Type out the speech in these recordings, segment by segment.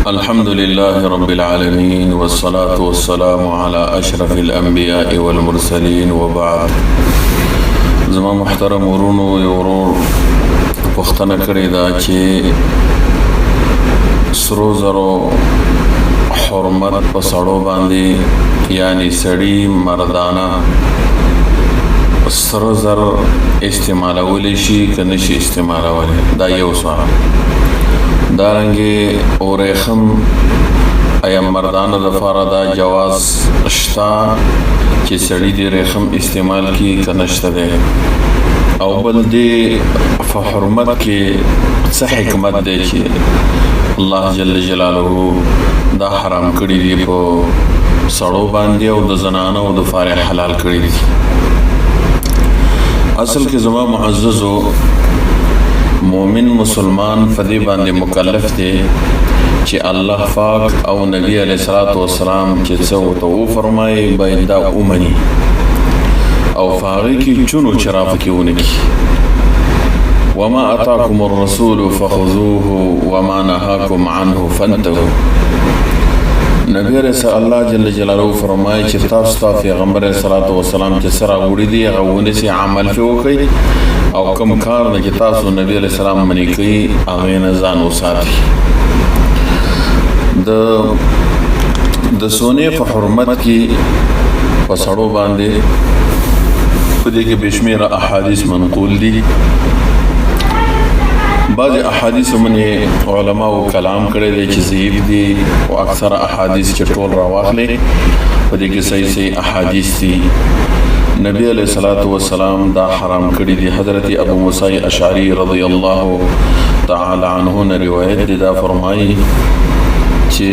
الحمد لله رب العالمين والصلاة والسلام على أشرف الأنبياء والمرسلين وبعد. زما محترم ورونو، یو ورور پوښتنه کړې ده چې سرو زرو حرمت په سړو باندې، یعنی سړی مردانه سره زر استعمالولی شي که نشي استعمالولی؟ دا یو سوال. دارنګه اورېخم، ایا مردانه د فاره دا جواز شته چې سړی دې ریخم استعمال کی که نشته دی؟ او بل دې په حرمت کې څه حکمت دی چې الله جل جلاله دا حرام کړی دی په سړو باندې او د زنانو د فاره حلال کړی دی؟ اصل کې زما معززو، مؤمن مسلمان فدی باندې مکلف دی چې الله پاک او نبی علیہ الصلوۃ والسلام چې څه ورته و فرمایي باید دا ومني او فارغ کې چونو چراف کې ونکي. وما اتاكم الرسول فخذوه وما نهاكم عنه فانتهوا. نبی رسول الله جل جلاله فرمایي چې تاسو ته پیغمبر صلی الله علیه وسلم چې سره وړي دي هغه ونیسي، عمل پې وکړي او کم کار نه چې تاسو نبی علیہ السلام منې کوي هغه نه ځان وساتي. د سونې په حرمت کې په سړو باندې په دې کې بشمیره احادیث منقول دي. بعض احادیث منه علماو کلام کړی دی چې ضعیف دي، او اکثر احادیث چې ټول راواخلي په دې کې صحیح صحیح احادیث دي. نبی علیہ الصلوۃ والسلام دا حرام کړی دی. حضرت ابو موسی اشعری رضی الله تعالی عنہ نے روایت دی، دا فرمایي چې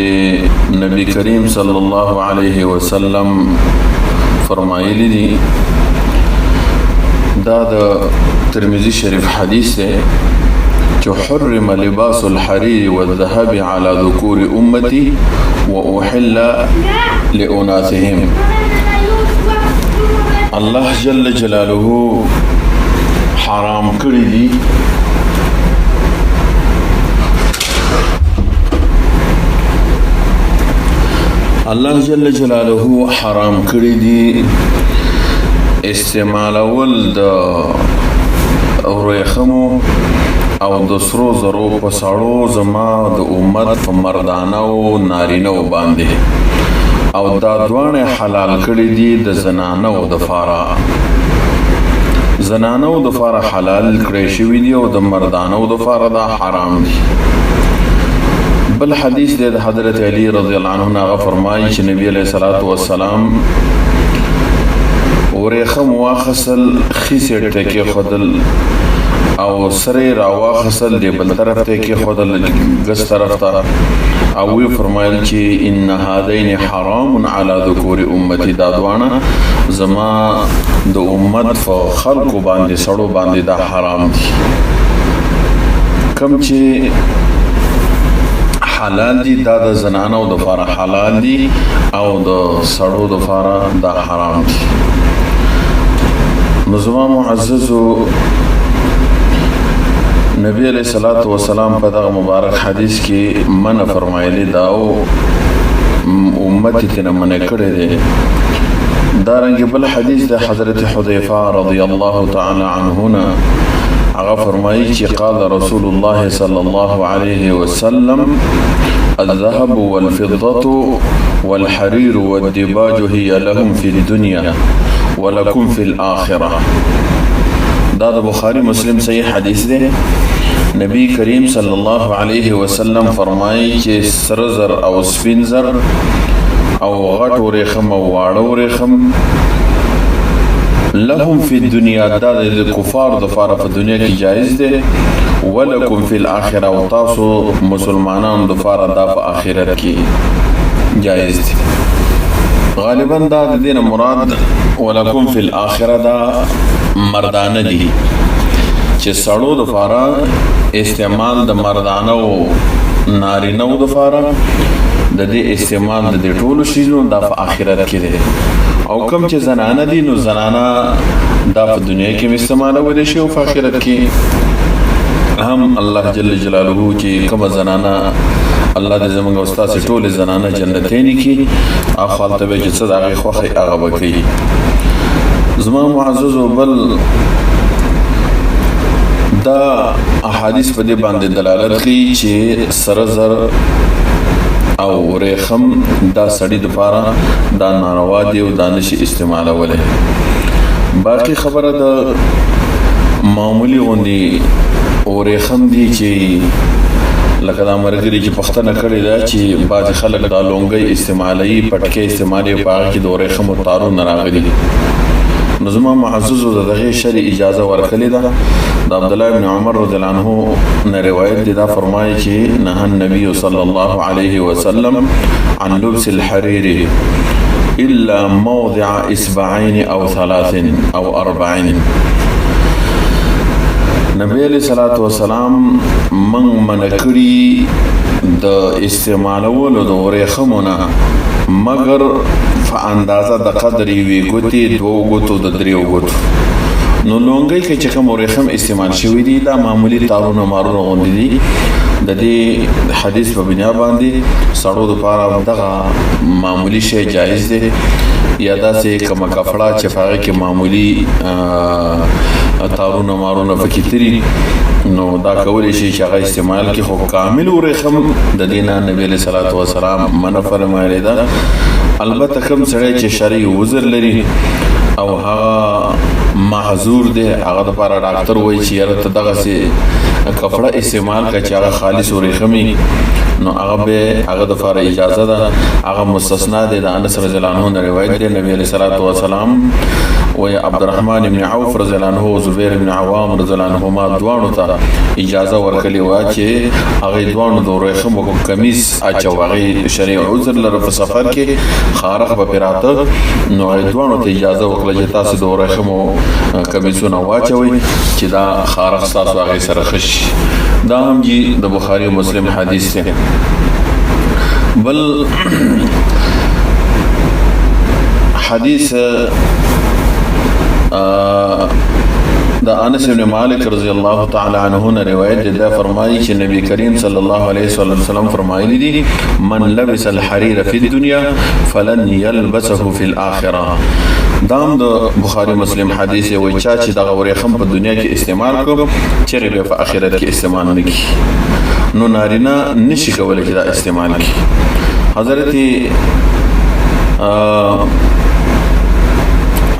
نبی کریم صلی الله علیه وسلم فرمایلی دي، دا د ترمذی شریف حدیث دی، چې حرم لباس الحرير والذهب على ذكور امتي واحل لاناثهم. الله جل جلاله حرام کړی دي الله جل جلاله حرام کړی دي استعمالول د ورېخمو او د سرو زرو په سړو زما د امت په مردانه او نارینه باندې، او دا دوانه حلال کړی دي د زنانو د فاره. زنانو د فاره حلال کړی شوی دي او د مردانو د فاره دا حرام دي. بل حدیث دی د حضرت علی رضی الله عنه، هغه فرمایي چې نبی علیہ الصلوۃ والسلام ورېخم واخصل، خیسه ټکه خدل او سره را واخصل، دی بل طرف ته کې خدل، ګس طرف ته، او وی فرمایل چې ان هذین حرام علی ذکور امتی. دا دوانا زما د امت په خلقو باندې، سړو باندې دا حرام دي. کم چې حلال دي دا د زنانو د فاره حلال دي او د سړو د فاره دا حرام دي. نو زما معززو، نبی علیہ الصلوۃ والسلام په دغه مبارک حدیث کې من فرمایلی دا او امت ته نه من کړی دی. دارنګ بل حدیث د حضرت حذیفه رضی الله تعالی عنہ نه، هغه فرمایي چې قال رسول الله صلی الله علیه وسلم: الذهب والفضة والحرير والدباج هي لهم في الدنيا ولكم في الآخرة. دا د بخاری مسلم صحیح حدیث دی. نبی کریم صلی الله علیه وسلم فرمایي چې سره زر او سپین زر او غټ ورېخم او واړه ورېخم لهم فی الدنیا، دا د کفار د فاره په دنیا کې جایز دی، ولکم فی الاخره، او تاسو مسلمانانو د فاره دا په آخرت کې جایز دی. غالبا دا د دین مراد ولکم فی الاخره دا مردانه دي چې سړو د فاره استعمال د مردانه او نارینه د فاره د دې استعمال د دې ټولو شیزونو دا په آخرت کې دی، او کم چې زنانه دي نو زنانه دا په دنیا کې استعمالول شي او په آخرت کې هم. الله جل جلاله چې کوم زنانه الله دې زمونږ او ستاسو ټول زنانه جنتین کړي. اخوال ته به چې څه د هغې خوښي هغه به کوي. زما معزز بل دا احادیث په دې باندې دلالت کوي چې سره زر او ریخم دا سړی د پاره دا ناروا دی او دا نشي استعمالولی. باقی خبره د معمولی غوندي او ریخم دی چې لکه دا مرګري چې پښتنه کړې ده چې بعضې خلک دا لونګۍ استعمالوي، پټکې استعمالوي، په هغه کې د ورېښمو تارونه راغلي دي. نو زما معززو د دغې شرع اجازه ورکړې ده. د عبدالله ابن عمر رضی الله عنه نه روایت دی، دا فرمایي چې نهى النبي صلی الله علیه وسلم عن لبس الحرير إلا موضع إصبعين أو ثلاث أو أربع. نبی علیہ الصلوۃ والسلام من من کړي د استعمالولو د ورېښمو نه مګر په اندازه د قدر یوې ګوتې، دوو ګوتو، د دریو ګوتو. نو لونګۍ کې چې کوم ورېښم استعمال شوی دي دا معمولی تارونه مارونه غوندې دي. د دې حدیث په بنا باندې سړو دپاره دغه معمولی شی جایز دی، یا داسې کومه کپړه چې په هغې کې معمولی تارونه مارونه پکې تري، نو دا کولی شي چې هغه استعمال کړي. خو کامل ورېښم د دې نه نبي علیه الصلاة والسلام منع فرمایلې ده. البته کوم سړی چې شرعي عذر لري او هغه معذور دی، هغه دپاره ډاکتر وایي چې یاره ته دغسې کپړه استعمال کړه چې هغه خالص ورېښمي، نو هغه به هغه دپاره اجازه ده، هغه مستثنا دی. د انس رضی الله عنه نه روایت دی، نبی علیه الصلاة والسلام وایي عبدالرحمن بن عوف رضی الله عنه او زبیر بن عوام رضی الله عنهما دواړو ته اجازه ورکړې وه چې هغې دواړو د ورېښمو کمیس اچو، هغې شرعي عذر لره په سفر کې خارخ به پرې راته، نو هغې دواړو ته اجازه وکړه چې تاسو د ورېښمو کمیسونه واچوئ چې دا خارخ ستاسو هغې سره ښه شي. دا هم جي د بخاري او مسلم حدیث دی. بل حدیث د انس بن مالک رضی الله تعالی عنہ نه روایت دی، دا فرمایي چې نبی کریم صلی الله علیه وسلم فرمایلی دي من لبس الحرير فی الدنيا فلن يلبسه فی الاخره. دام د بخاری مسلم حدیث وایي چا چې دغه ورېښم په دنیا کې استعمال کړ چیرې به په آخرت کې استعمال نه کړي. نو نارینه نشي کولی چې دا استعمال کړي. حضرت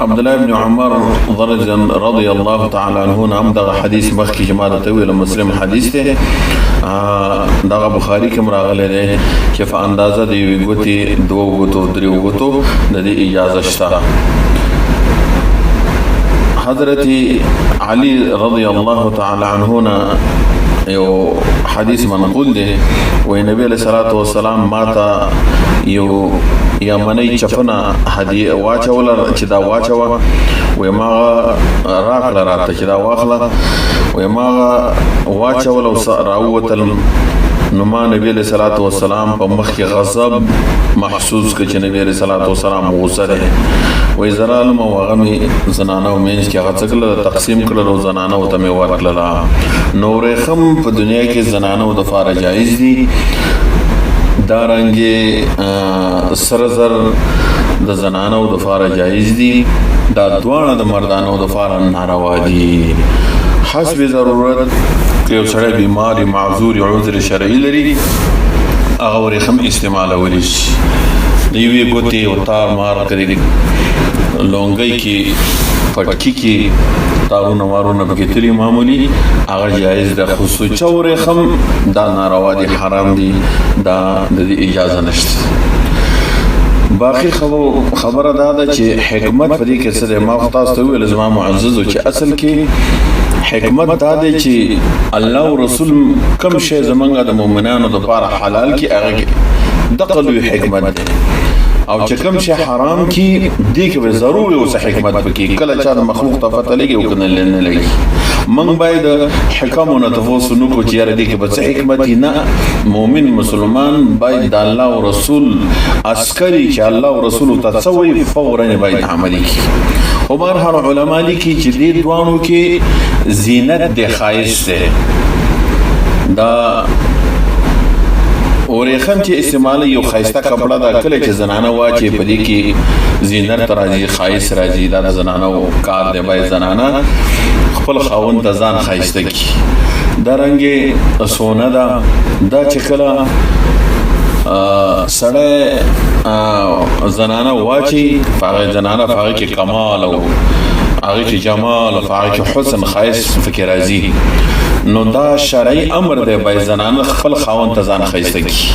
عبد الله بن عمر رضی الله تعالی عنہ هم دغه حدیث مخکې چې ما درته وویل مسلم حدیث دی، دغه بخاري کې هم راغلی دی چې په اندازه د یوې ګوتې، دوو ګوتو، دریو ګوتو د دې اجازه شته. حضرت علی رضی الله تعالی عنہ نه یو حدیث منقول دی، وایي نبی علیه الصلاة والسلام ما ته یو یمنۍ چپنه هدیه واچوله چې دا واچوه، وایي ما راکړه راته چې دا واخله، وایي ما واچوله او راووتلم. نو ما نبی علیه الصلاة والسلام په مخ کې غضب محسوس کړ چې نبی علیه الصلاة والسلام غوسه دی. وایي زه رالم او هغه مې زنانه او منځ کې هغه څه کړله تقسیم کړل او زنانه ته مې ورکړله. نو ورېښم په دنیا کې زنانو دپاره جایز دي، دارنګې سره زر د زنانو دپاره جایز دي، دا دواړه د مردانو دپاره ناروا دي. حسب ضرورت که یو سړی بیمار، معذور، عذر شرعي لري، هغه ورېښم استعمالولی شي. د یوې ګوتې او تار مار کړي لونګۍ کې پټکي کې تارونه مارونه پکې تلي معمولي، هغه جایز ده. خو سوچه ورېښم دا ناروا دي، حرام دي، دا د دې اجازه نشته. باقي خبره دا ده چې حکمت په دې کې څه دی؟ ما خو تاسو ته وویل زما معززو چې اصل کې حکمت دا دی چې الله او رسول کم شی زمونږ د مؤمنانو دپاره حلال کړي، هغه کې دغه لوی حکمت دی، او چې کوم شی حرام کی دې کې به ضرور یو څه حکمت پکې. کله چا د مخلوق ته پته لګي او کنه نه لګي، موږ باید حکمونه تفوس نو کو چې یاره دې کې به څه حکمت نه. مؤمن مسلمان باید د الله او رسول عسکري چې الله او رسول ته څه وایي فوراً باید عملي کړي. خو بهرحال علما لیکي چې دې دواړو کې زینت دی، ښایست دی. دا اورېخم چې استعمال یو خایسته کپڑا دا کله چې زنانه واچي په دې کې زینت راځي، خایس راځي، دا د زنانو کار دی. باید زنانه خپل خاوند ته ځان خایسته کی. دا رنګه سونه ده، دا چې کله سړی زنانه واچي هغه زنانه هغه کې کمال او هغه کې جمال او هغه کې حسن خایس فکر راځي. نو دا شرعي امر دی، باید زنانه خپل خاوند ته ځان خایسته کی.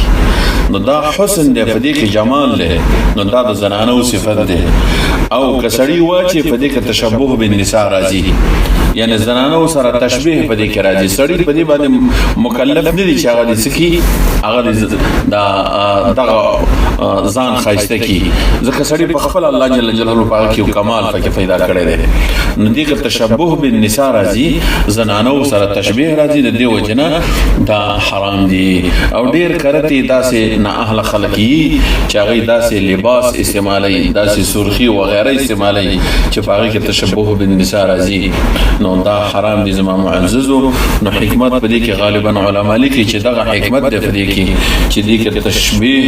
نو دا حسن دی، په دې کې جمال دی، نو دا د زنانو صفت دی. او کسړی واچي په دې کې تشبه بالنساء راځي، یعنی زنانو سره تشبیه په دې کې راځي. سړی په دې باندې مکلف نه دی چې هغه دې سکی هغه دا دغه ځان خایسته کی، ځکه سړی په خپل الله جل جلاله پاک کې کمال پکې پیدا کړی دی. نو دې کې تشبه بالنساء راځي، زنانو سره تشبیه راځي، د دې وجنه دا حرام دي. او ډیر کرتی داسې نه اهل خلک یي چې هغه داسې لباس استعمالوي، داسې سرخي وغیرہ استعمالوي چې په هغه کې تشبه بالنساء راځي، نو دا حرام دي زما معززو. نو حکمت په دې کې غالبا علما لیکي چې دغه حکمت دی په دې کې چې دې کې تشبیه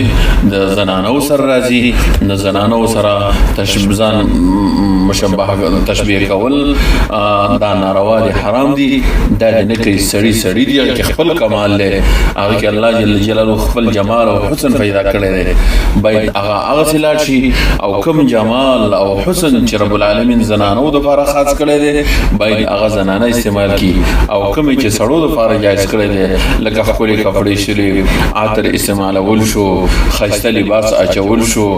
د زنانو سره راځي، د زنانو سره ځان مشبه تشبیه کول دا ناروا دي، حرام دي. دا نه کوي سړی سړی دی چې خپل کمال دی، هغه کې الله جل جلاله خپل جمال او حسن پیدا کړی دی، باید هغه هغه لاړ شي. او کوم جمال او حسن چې رب العالمین زنانو د لپاره خاص کړی دی، باید هغه زنانه استعمال کړي. او کوم چې سړو د لپاره جایز کړی دی، لکه ښکلې کپړې شلې، عطر استعمالول شو، ښایسته لباس اچول شو،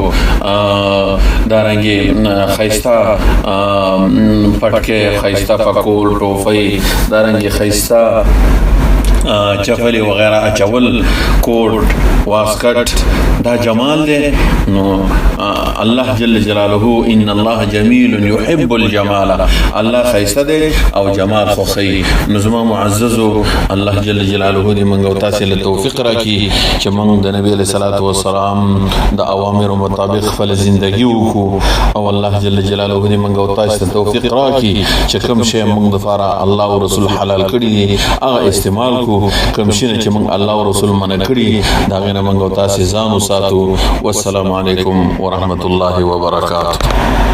دارنګې ښایسته پټکی، ښایسته پکول، ټوفۍ، دارنګې ښایسته چفلې وغیرہ اچول، کوټ، واسکټ، دا جمال دی. نو الله جل جلاله ان الله جمیل يحب الجمال، الله خیسته دی او جمال خوښي. نو زما معززو، الله جل جلاله دې موږ او تاسو له توفیق راکړي چې موږ د نبی علیہ الصلوۃ والسلام د اوامر مطابق خپل زندگی وکړو. او الله جل جلاله دې موږ او تاسو ته توفیق راکړي چې کوم شی موږ د فاره الله او رسول حلال کړی هغه استعمال کو، کوم شی چې موږ الله او رسول منع کړی دا غنه موږ او تاسو ځان وساتو. والسلام علیکم ورحمت الله وبرکاته.